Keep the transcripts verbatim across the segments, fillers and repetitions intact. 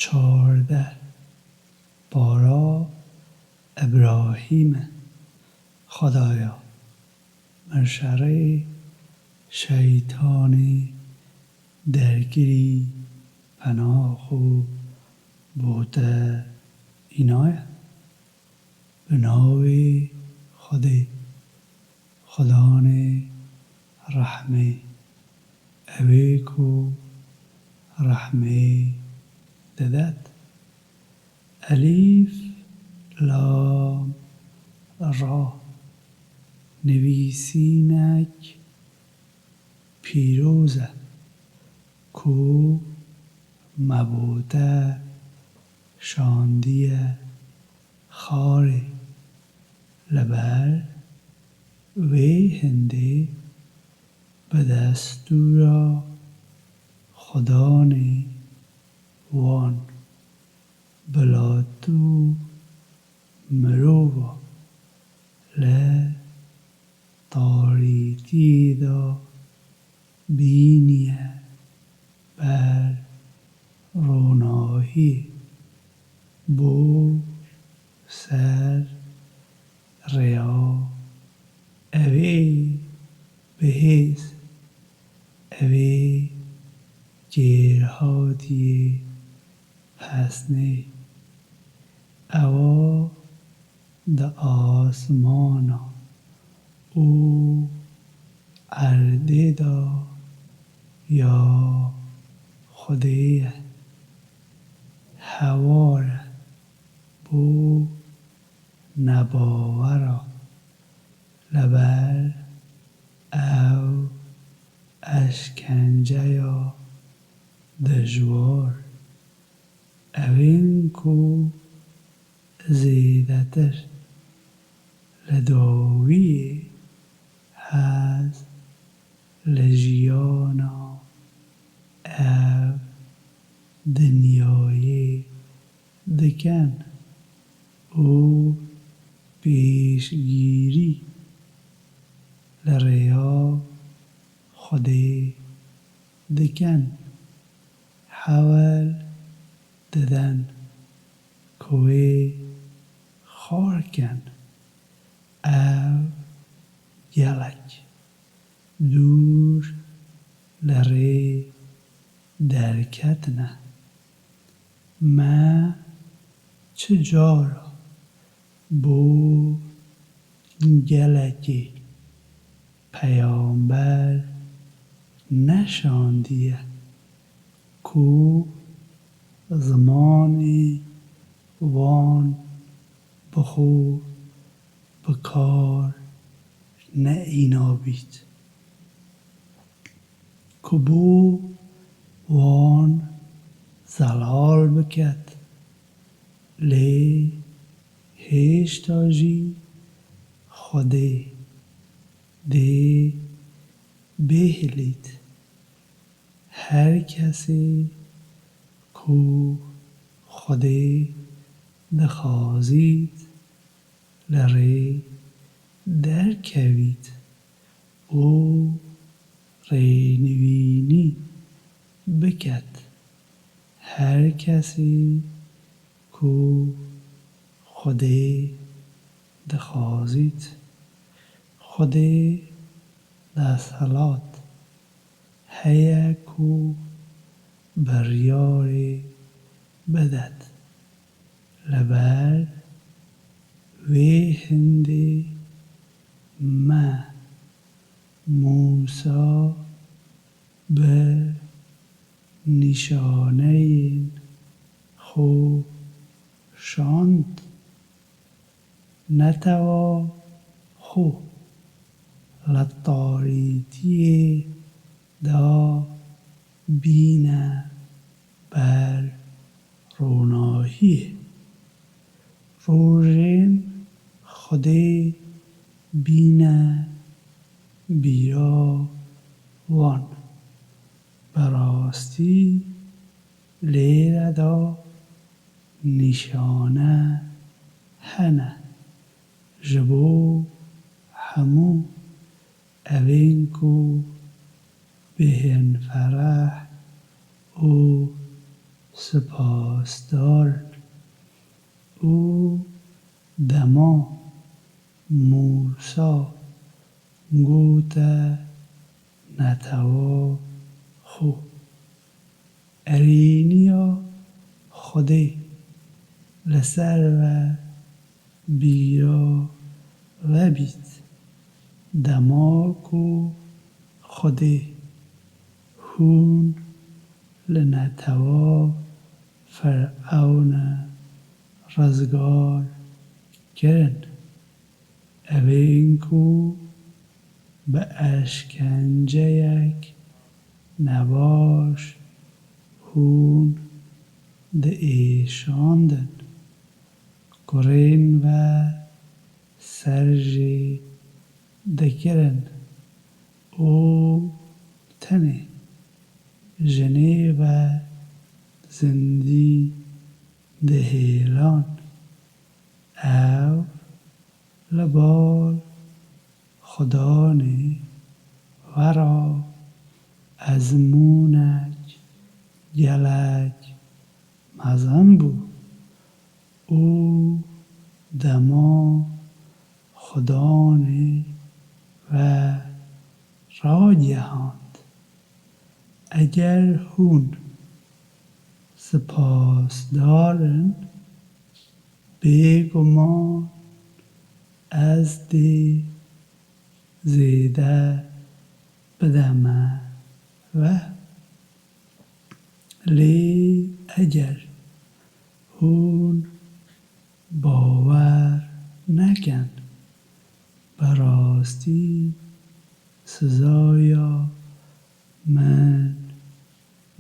Çardeh. Para Îbrahîm e. Xwedaya, min şerê şeytanê derkirî, pena xwe bo te înaye. Bi navê Xwedê, Xudanê rehmê, ew ê ku rehmê didet. Elîf, lam, ra. Nivîsînek pîroz e ku me bo te şandiye xarê. Li ber wê hindê bi destûra Xudanê wan bila tu mirova li tarîtiyê de bîniye ber ronahiyê, bo ser rêya ew ê bihêz, ew ê kêrhatiyê pesnê. Ewa di asmana û erdê de ya Xwedê ye. Hewar e bo nebawera, li ber ew eşkenceya dijwar. Ewên ku zêdetir li dawiyê hez li jiyana ev dinyayê dikin û pêşgirî li rêya Xwedê dikin. Hewl didin ku wê xar kin. Ew gelek dûr li rê derketine. Me çi cara bo gelekê peyamber neşandiye ku zimanê wan bi xwe bi kar neînabît, ku bo wan zelal biket, lê hêşta jî Xwedê dê bêhilît. Her kesê ku Xwedê dixwazît li rê derkevît û rênivînî biket. Her kesê ku Xwedê dixwazît, Xwedê desthilat heye ku biryarê bidet. Li ber wê hindê me Mûsa bi nîşaneyên xwe şand. Netewa xwe li tarîtiyê de bîne ber ronahiyê. Rojên Xwedê bîne bîra wan. Bi rastî lêre de nîşane hene ji bo hemû ewên ku bêhên fereh û sipasdar in. Û dema Mûsa gote netewa xwe, erêniya Xwedê li ser we bîra we bît, dema ku Xwedê hûn li netewa Firewnê rizgar kirin, evên ku bi eşkenceyek nebaş hûn diêşandin, kurên we ser jê dikirin û tenê jinê we zindî dihêlan. Ew li bal Xudanê we re ezmûnek gelek mezin bû û dema Xudanê we ragihand. Eger hûn sipasdar in, bêguman ez dê zêde bideme we. Lê eger hûn bawer nekin, bi rastî sizaya min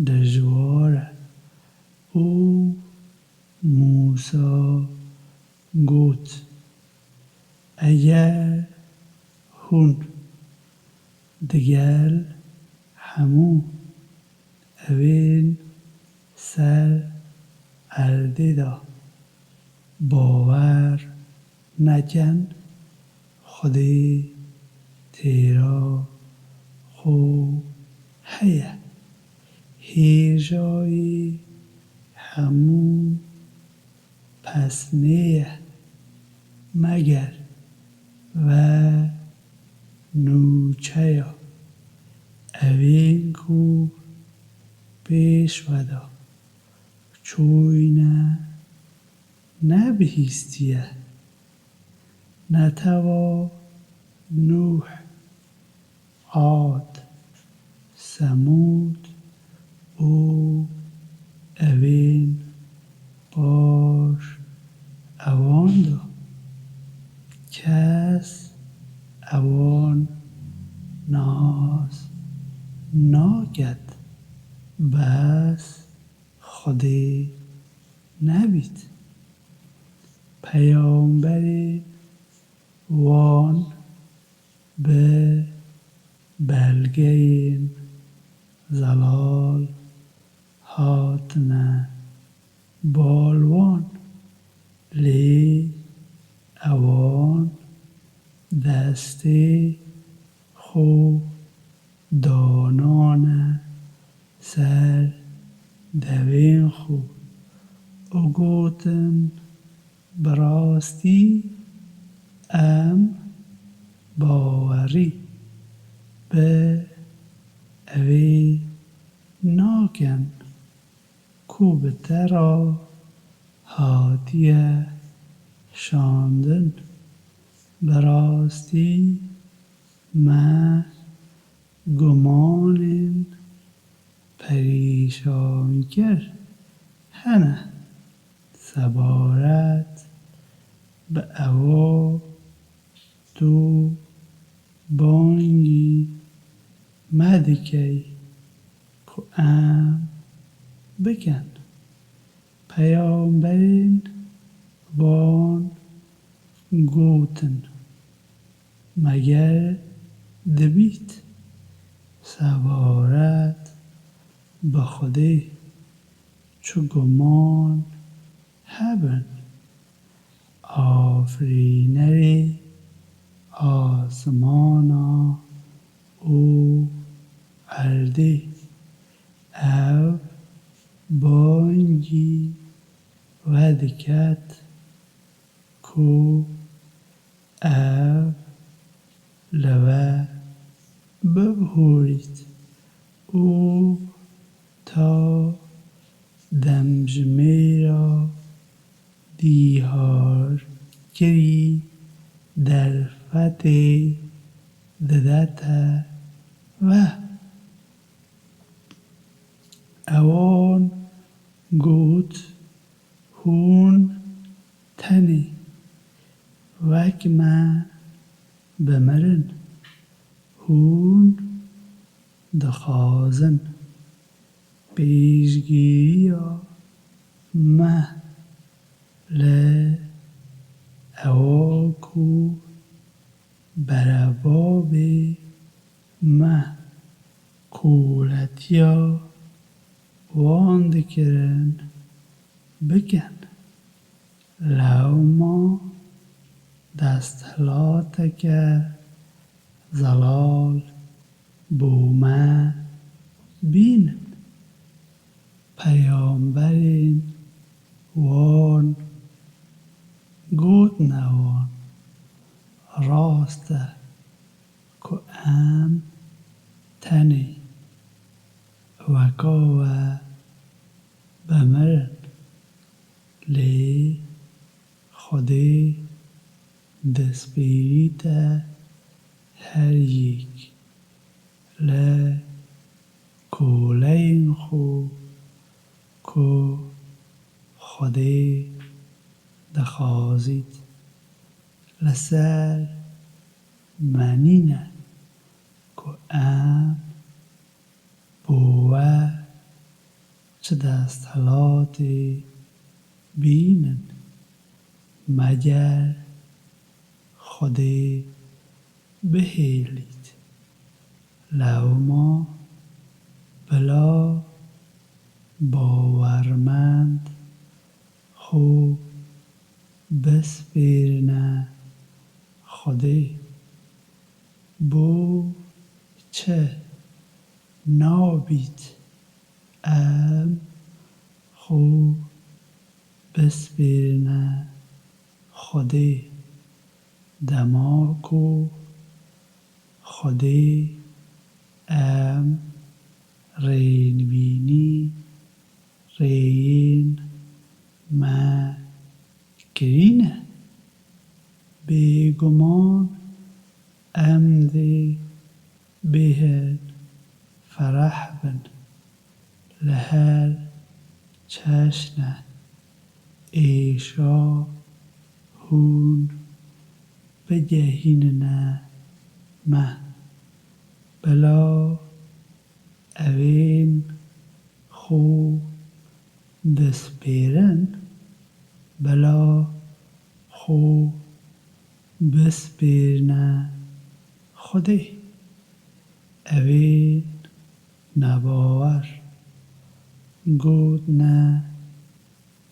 dijwar e. Û Mûsa got, Eger hûn digel hemû evên ser erdê de bawer nekin, Xwedê têra xwe heye, hêjayî hemû pesnê ye, meger ve nûçeya evên ku pêş ve de çûyne nebihîstiye. Netewa Nûh, Ad, Semûd û evên paş ewan de. Kes ewan nas naket, bes Xwedê nebît. Peyamberên wan bi belgeyên zelal hatine bal wan, lê ewan destê xwe danane ser devên xwe û gotin, Bi rastî em bawerî bi ewê nakin ku bi te re hatiye şandin. Bi rastî me gumanên perîşankir hene sebaret bi ewa tu bangî me dikey ku em bikin. Peyamberên wan gotin, Meger dibît sebaret bi Xwedê çi guman hebin, afirînerê asmana û erdê, ew Bangî vediket ku ev li we bibihurît û ta demjimêra dîharkirî derfetê didete we. Ewan got, Hûn tenê wek me bimirin. Hûn dixwazin pêşgiriya me li ewa ku berebabê me qûletiya wan dikirin bikin. Lewma desthilateke zelal bo me bînin. Peyamberên wan gotine wan, Rast e ku em tenê weka we bimirin, lê Xwedê dispêrîte her yek li koleyên xwe ku Xwedê dixwazît. Li ser me nîne ku em bo we çi desthilatê bînin, meger Xwedê bihêlît. Lewma bila bawermend xwe bispêrine Xwedê. Bo çi nabît em xwe bispêrine Xwedê, dema ku Xwedê em rênbînî rêyên me kirîne? Bêguman em dê bêhin fereh bin li her çeşne êşa hûn bigehînine me. Bila evên xwe dispêrin, bila xwe bispêrine Xwedê. Evên nebawer gotine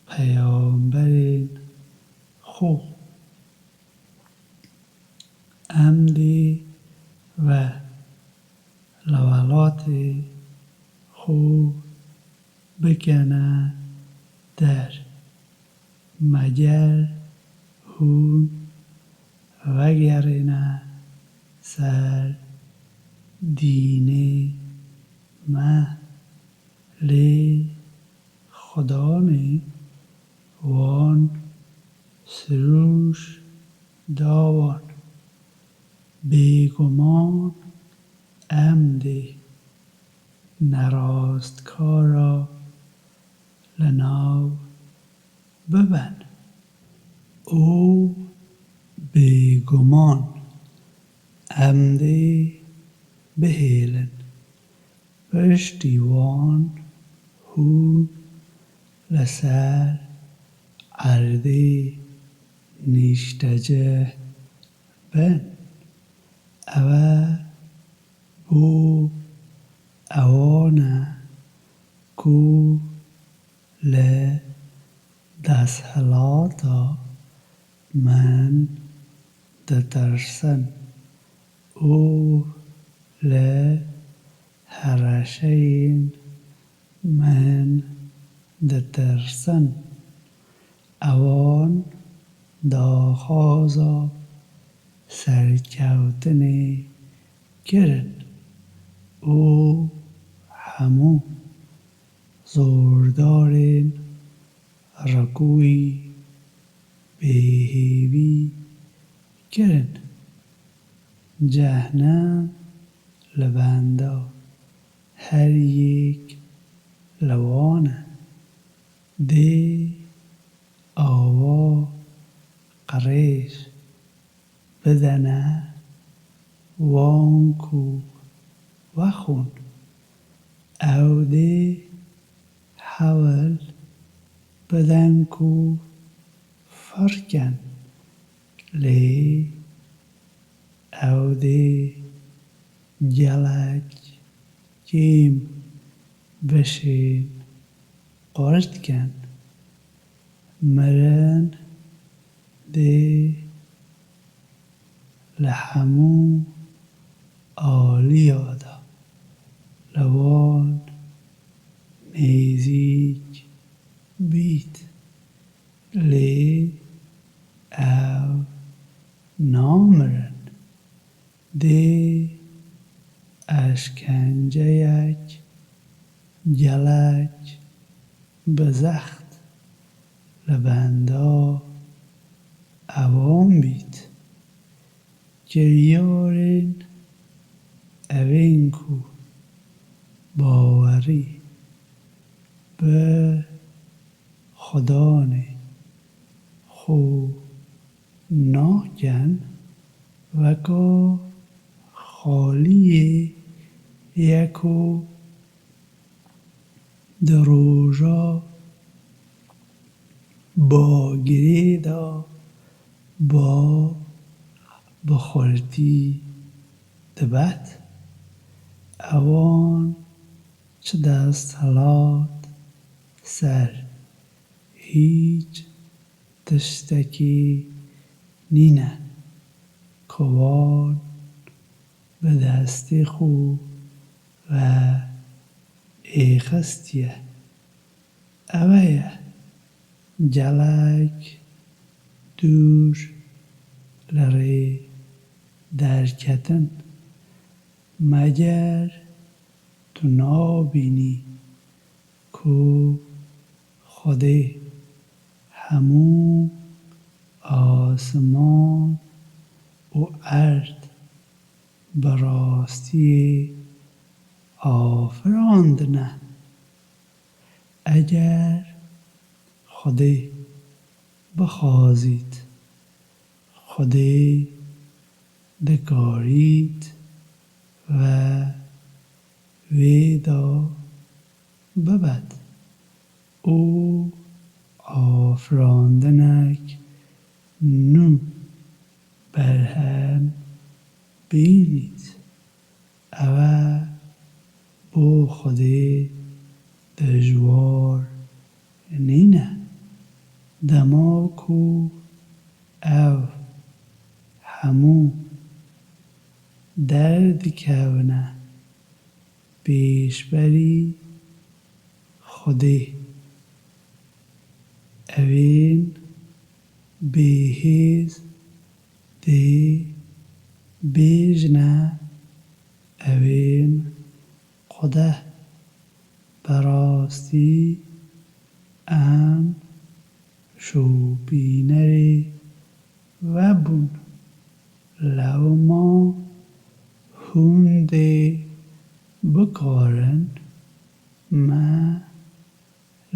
peyamberên xwe, Em dê we li welatê xwe bikene der, meger hûn vegerîne ser dînê me. Lê Xudanê wan sirûş da wan. Bêguman em dê nerastkara li nav biben û bêguman em dê bihêlin. Piştî wan hûn li ser erdê nîştecih bin. Ew e bo ewan e ku li desthilata min ditirsin û li hereşeyên min ditirsin. Ewan daxwaza serkewtinê kirin û hemû zordarên rikûyî bêhêvî kirin. Cehnem li benda her yek li wan e. Dê awa qirêj bidene wan ku vexwin. Ew dê hewl bidin ku firken, lê ew dê gelek kêm bişên qurtken. Mirin dê li hemû aliya de li wan nêzîk bît, lê ew namirin. Dê eşkenceyek gelek bi zext li benda ewan bît. Kiryarên evên ku bawerî bi Xudanê xwe nakin, weka xaliyê ye ku di roja bagirê de ba bi xurtî dibet. Ewan çi desthilat ser hîç tiştekî nîne ku wan bi destê xwe ve êxistiye. Ew ê ye gelek dûr li rê derketin. Meger tu nabînî ku Xwedê hemû asiman û erd bi rastiyê afirandine? Eger Xwedê bixwazît, Xwedê dikarît ve wê da bibet û afirandinek nû berhem bînît. Ew e bo Xwedê dijwar nîne. Dema ku ew hemû derdikevine pêşberî Xwedê, ewên bêhêz dê bêjne, ewên Xwedê, bi rastî em şopînerê we bûn. Lewma hûn dê bikarin me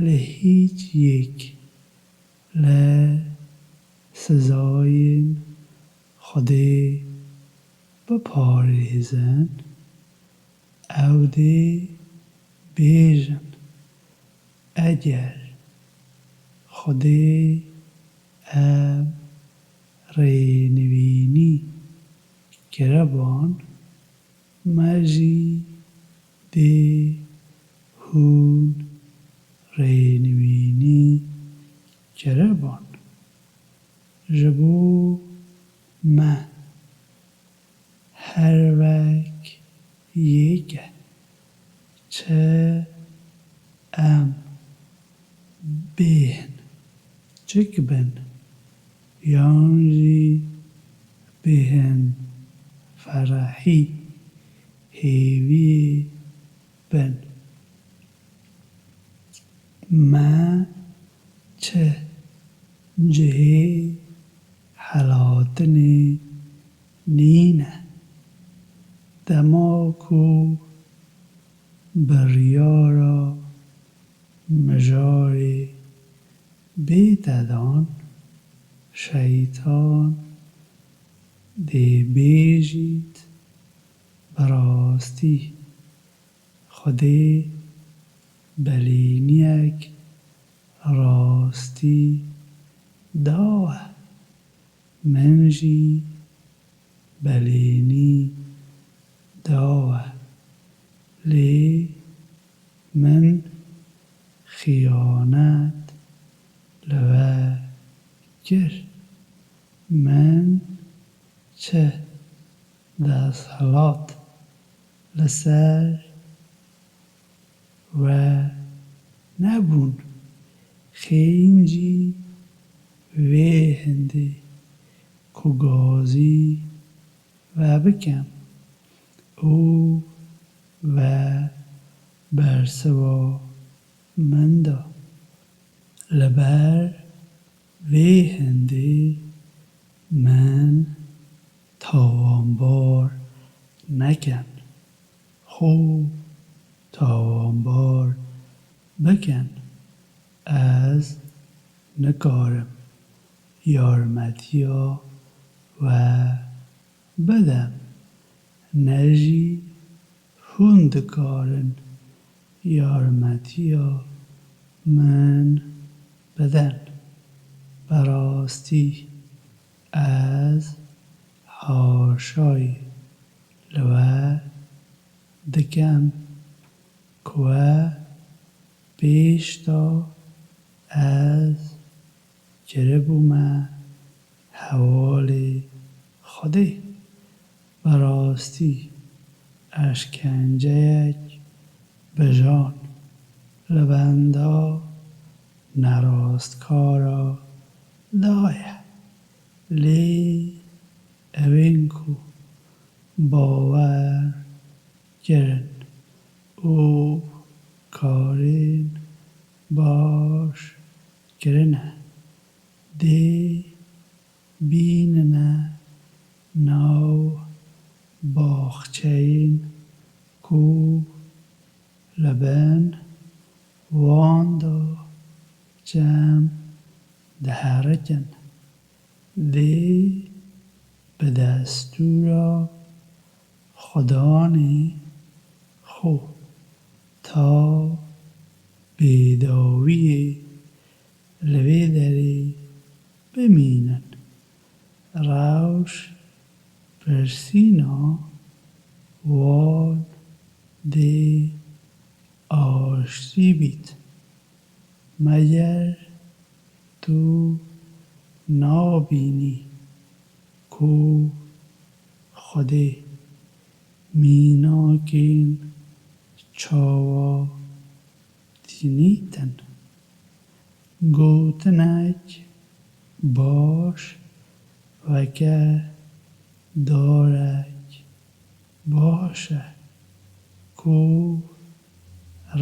li hîç yek li sizayên Xwedê biparêzin. Ew dê bêjin, eger Xwedê ev rênivînî kiriban, me jî dê hûn rênivînî kiriban. Ji bo me her wek yek e, çi em bêhn çik bin, yan jî bêhn ferehî, hêviyê bin. Me çi cihê helatinê nîne. Dema ku biryara mijarê bête dan, şeytan dê bêjît, bi rastî Xwedê belêniyek rastî dawe. Min jî belênî dawe. Lê min xiyanet li we kir. Min çi desthilat li ser we nebûn. Xêncî vê hindê ku gazî vebikem û we bersiva min da. Li ber vê hindê min tawanbar nekin. Xwe tawanbar bikin. Ez nikarim yarmetiya we bidim, ne jî hûn dikarin yarmetiya min bidin. Bi rastî ez haşayî li we dikim ku we pêş de ez kiribûme hevalê Xwedê. Bi rastî eşkenceyek bijan li benda nerastkara daye. Lê ewên ku bawer kirin û karên baş kirine, dê bînine nav baxçeyên ku li bin wan de çem diherikin. Dê bi destûra Xudanê xwe ta bêdawiyê li vê derê bimînin. Rewş pirsîna wan dê aştî bît. Meger tu nabînî ku Xwedê mînakên çawa tînîtin? Gotinek baş weke darek baş e ku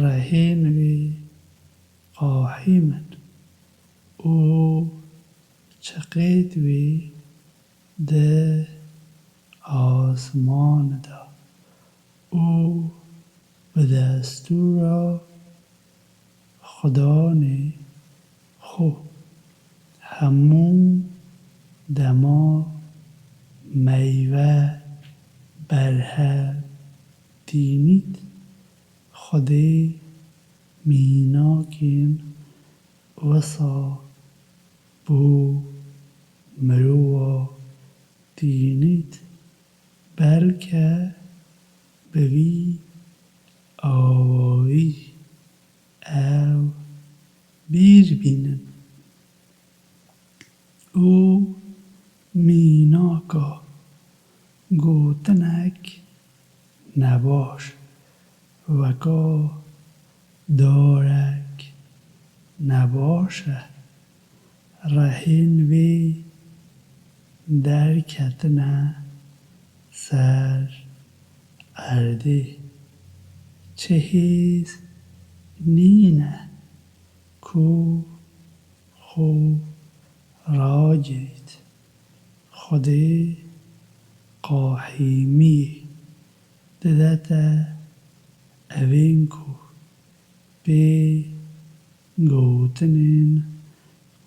rehên wê qahîm in û çiqêt wê di asmanê de û bi destûra Xudanê xwe hemû dema meyve berhev tînît. Xwedê mînakên wisa bo mirova tînît. Belke bi vî awayî ew bîr bînin û mînaka gotinek nebaş weka darek nebaş e. Rehên wê derketine ser erdê. Çi hêz nîne ku xwe ragirît. Xwedê qahîmiyê dide te evên ku pê gotinên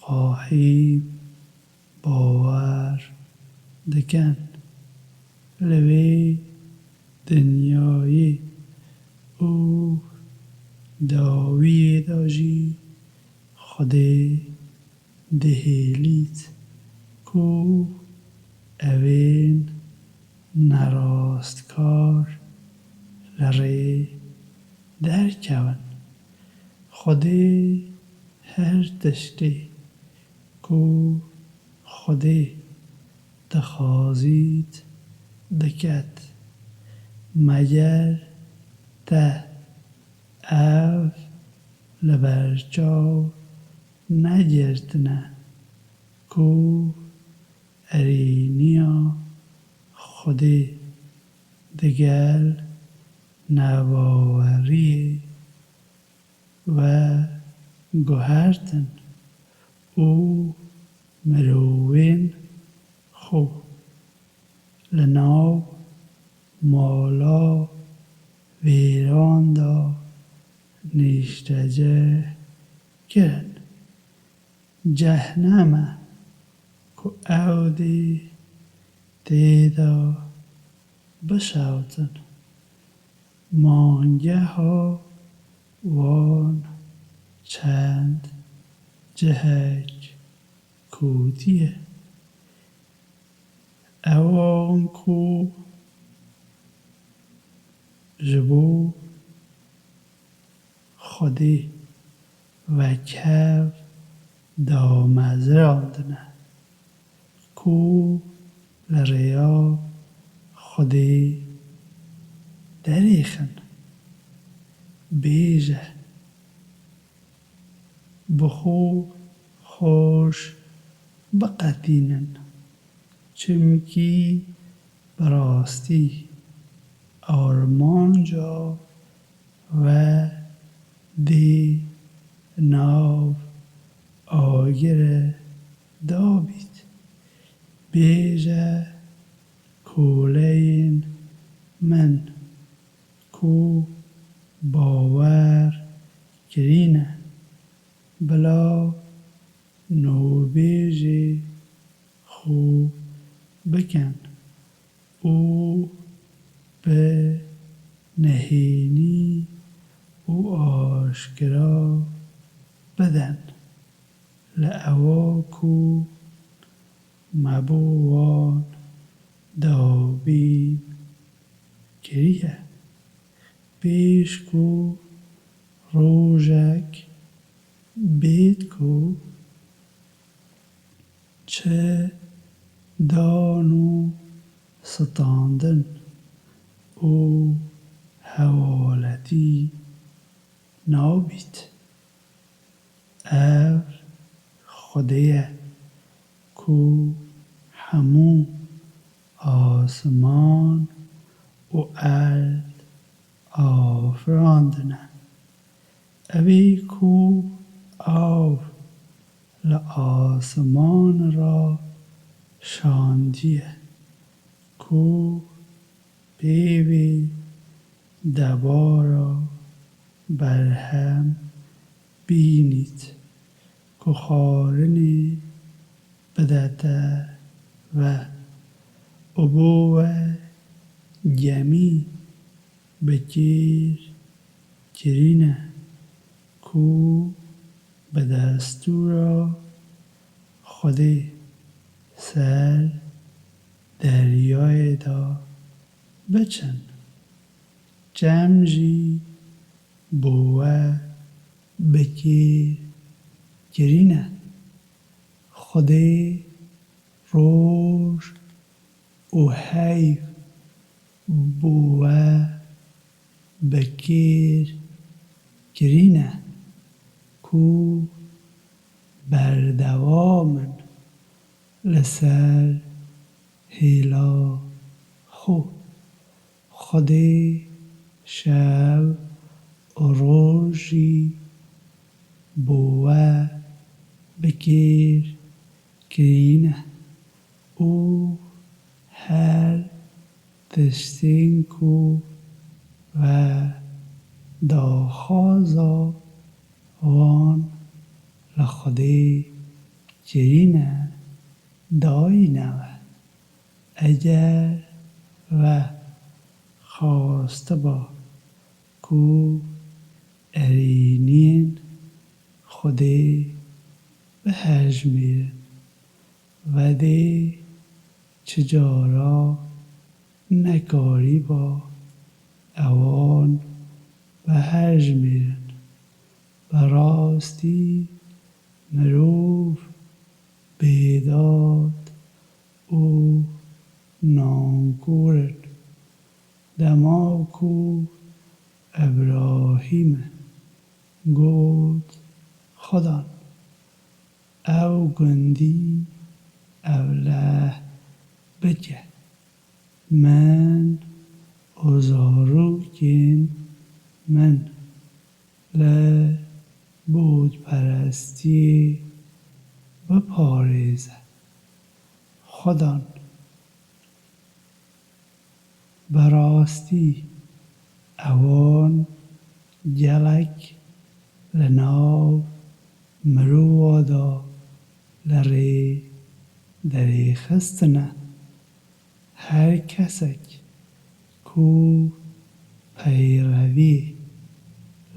qahîm bawer dikin. Li vê dinyayê û dawiyê de jî Xwedê dihêlît ku evên nerastkar li rê derkevin. Xwedê her tiştê ku Xwedê dixwazît diket. Meger te ev li ber çav negirtine ku erêniya Xwedê digel nebaweriyê veguhertin û mirovên xwe li nav mala vêran de nîştecih kirin. Cehnem e ku ew dê tê de bişewtin. Mangeha wan çend cihek kûtiye. Ewan ku ji bo Xwedê wekhev damezirandine, ku li rêya Xwedê derêxin. Bêje, bi xwe xweş biqetînin, çimkî bi rastî armanca we dê nav agirê de bît. Bêje, koleyên min ku bawer kirîne, bila nûbêjê xwe bikin û bi nehênî û aşkera bidin. Li ewa ku me bo wan dabîn kiriye, pêş ku rojek bêt ku çi dan û standin û hewaletî nabît. Ev Xwedê ye ku hemû asman û erd afirandine. Ew ê ku av li asman re şandiye, ku pê wê debara berhem bînît ku xwarinê bidete we û bo we gemî bi kêr kirîne ku bi destûra Xwedê ser deryayê de biçin. Çem jî bo we bi kêr kirîne. Xwedê roj û heyv bo we bi kêr kirîne ku berdewam in li ser hêla xwe. Xwedê şev û roj jî bo we bi kêr kirîne û her tiştên ku we daxwaza wan li Xwedê kirîne, dayîne we. Eger we xwastiba ku erêniyên Xwedê bihejmêrin, we dê çi cara nekarîba ewan bihejmêrin. Bi rastî mirov bêdad û nankor in. Dema ku Ebrahîme got, Xudan, ew gundî ewleh bike, min û zarokên min li bûtperestiyê biparêze. Xudan, bi rastî ewan gelek li nav mirova de li rê derêxistine. Her kesek ku peyreviyê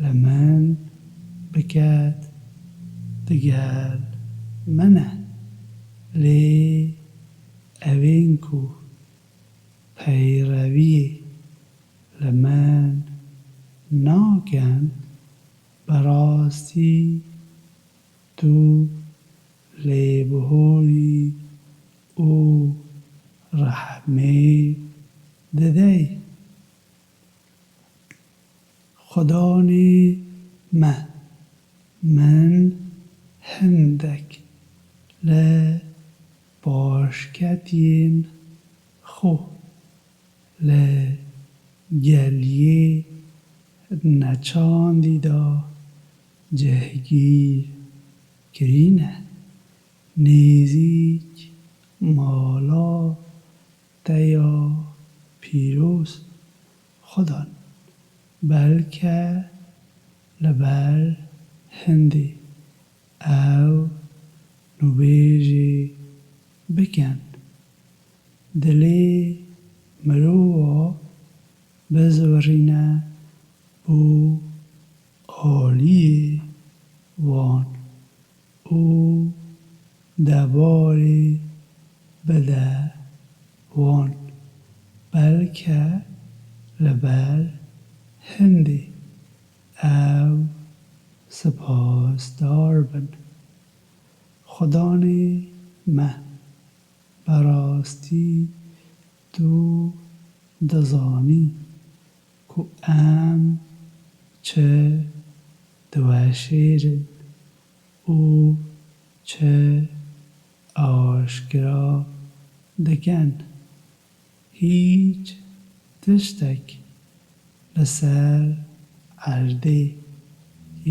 li min biket, digel min e. Lê evên ku peyreviyê li min nakin, bi rastî tu lêbihorî û rehmê didey. Xudanê me, min hindek li paşketiyên xwe li geliyê neçandî de cihgîr kirîne. Nêzîk mala te ya pîroz, Xudan, belke li ber hindê ew nûbêjê bikin. Dilê mirova bizwirîne bo aliyê wan û debarê bide wan, belke li ber hindê ew sipasdar bin. Xudanê me, bi rastî tu dizanî ku em çi diweşêrin û çi aşkera dikin. Hîç tiştek li ser erdê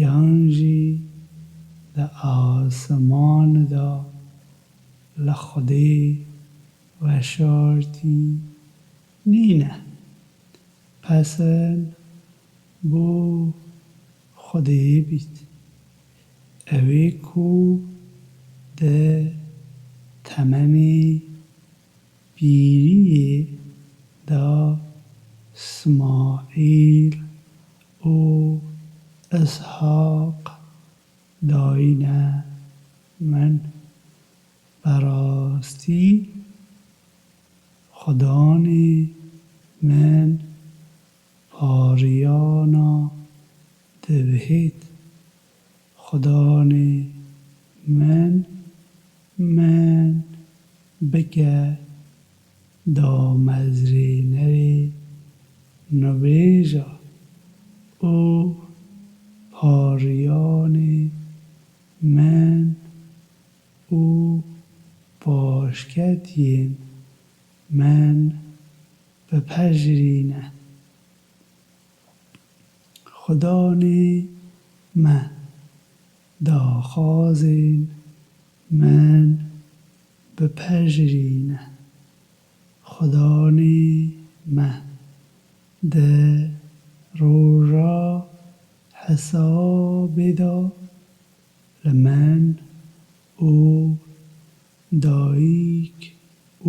yan jî di asimanê de li Xwedê veşartî nîne. Pesin bo Xwedê bît. Ewê ku di temenê pîriyê de Smaîl û Îshaq dayîne min. Bi rastî Xudanê min pariyana dibihêt. Xudanê min, min bike damezrênerê nûbêja û pariyanê min şiketiyên min bipejirîne. Xudanê me, daxwazên min bipejirîne. Xudanê me, di roja hesabê de li min û dayik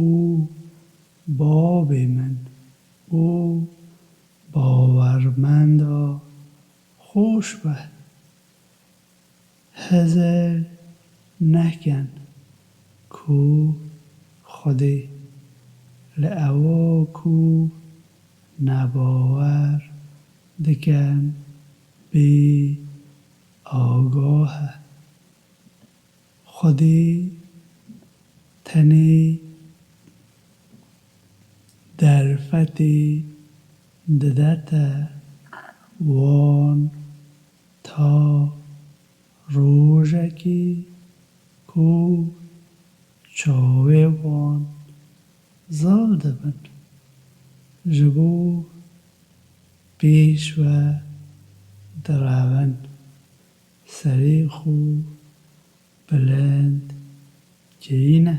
û babê min û bawermenda xweş be. Hezir nekin ku Xwedê li ewa ku nebawer dikin bê agah e. Xwedê tenê derfetê didete wan ta rojekê ku çavê wan zal dibin, ji bo pêş ve direvin, serê xwe bilind kirîne.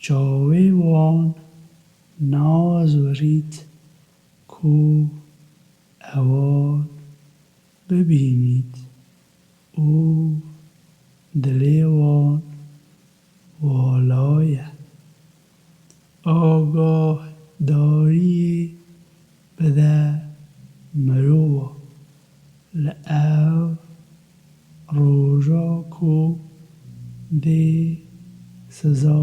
Çavê wan nazwerît ku ewan bibînît û dilê wan vala ye. Agahdayiyê bide mirova li ev roja ku dê siza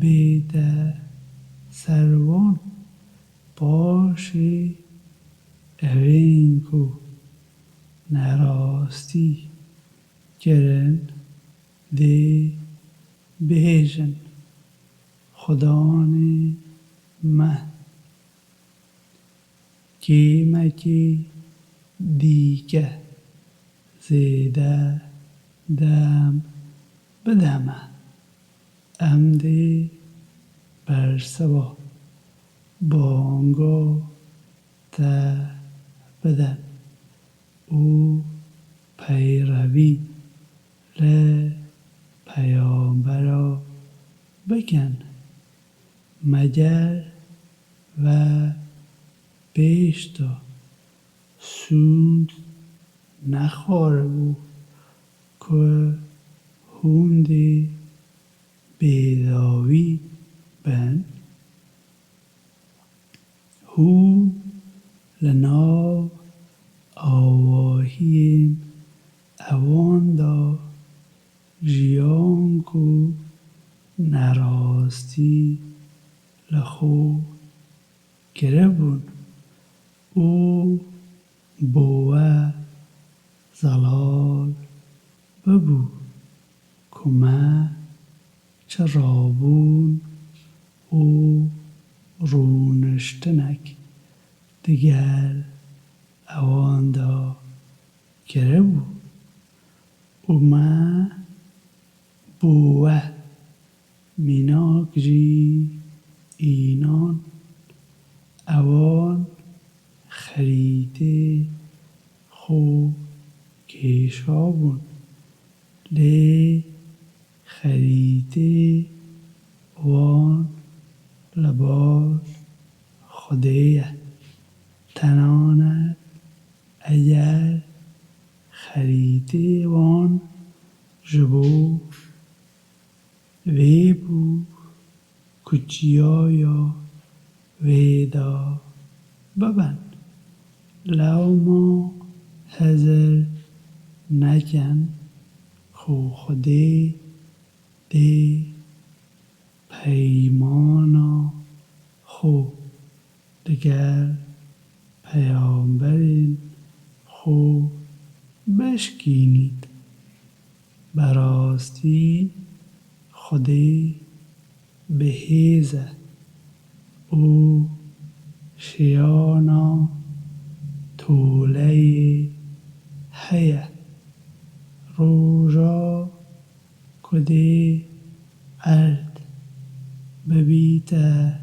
bête ser wan. Paşê evên ku nerastî kirin dê bêjin, Xudanê me, kêmekê dîke zêde dem bide me. Em dê bersiva banga te bidin û peyrevî li Peyambera bikin. Meger ve pêş de sûnd nexwaribû ku hûn dê bêdawî bin? Hûn li nav awahiyên ewan de jiyan ku nerastî li xwe kiribûn û bo we zelal bibû ku me çi rabûn û rûniştinek digel ewan de kiribû û me bo we mînak jî înan. Ewan xerîtê xwe kêşabûn, lê xerîtê wan li bar Xwedê ye. Tenanet eger xerîtê wan ji bo vê bû ku çiyaya wê de bibin. Lewma hezir nekin ku Xwedê dê peymana xwe digel peyamberên xwe bişkînît. Bi rastî Xwedê bi hêz e û şiyana toleyê heye. Roja ku dê erd bibîte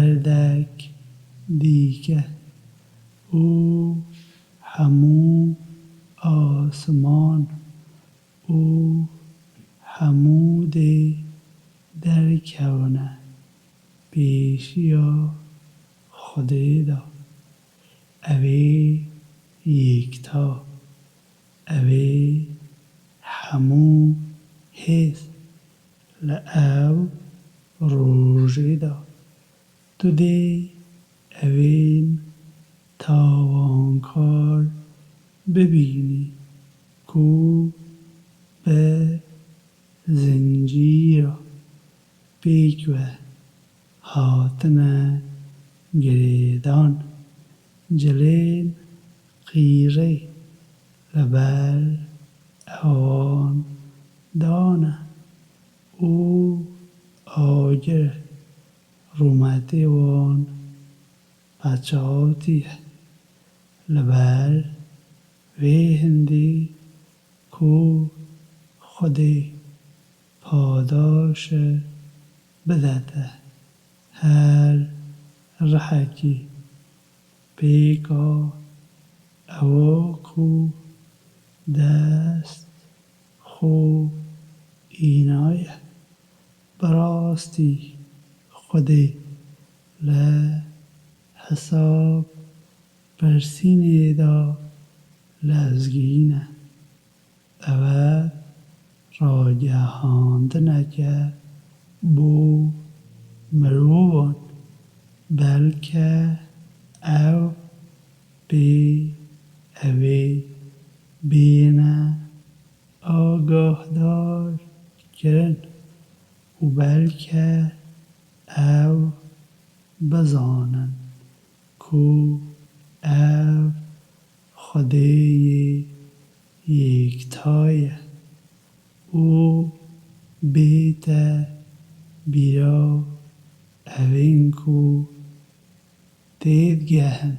erdek dîke û hemû asiman û hemû dê derkevine pêşiya Xwedê de. Ew ê yekta, ew ê hemû hêz li ew rojê de. Tu dê ewên tawankar bibînî ku bi zincîra pêk ve hatine girêdan, cilên qîrê li ber ewan dane û agir rûmetê wan peçav diye. Li ber vê hindî ku Xwedê padaşe bidete her rihekî, pêka ewa ku dest xwe înaye. Bi rastî Xwedê li hesab pirsînê de lezgîn e. Ew e ragihandineke bo mirovan, belke ew pê ew ê bêne agahdar kirin û belke ew bizanin ku ev Xwedê yê yekta ye û bête bîra ewên ku têdigehin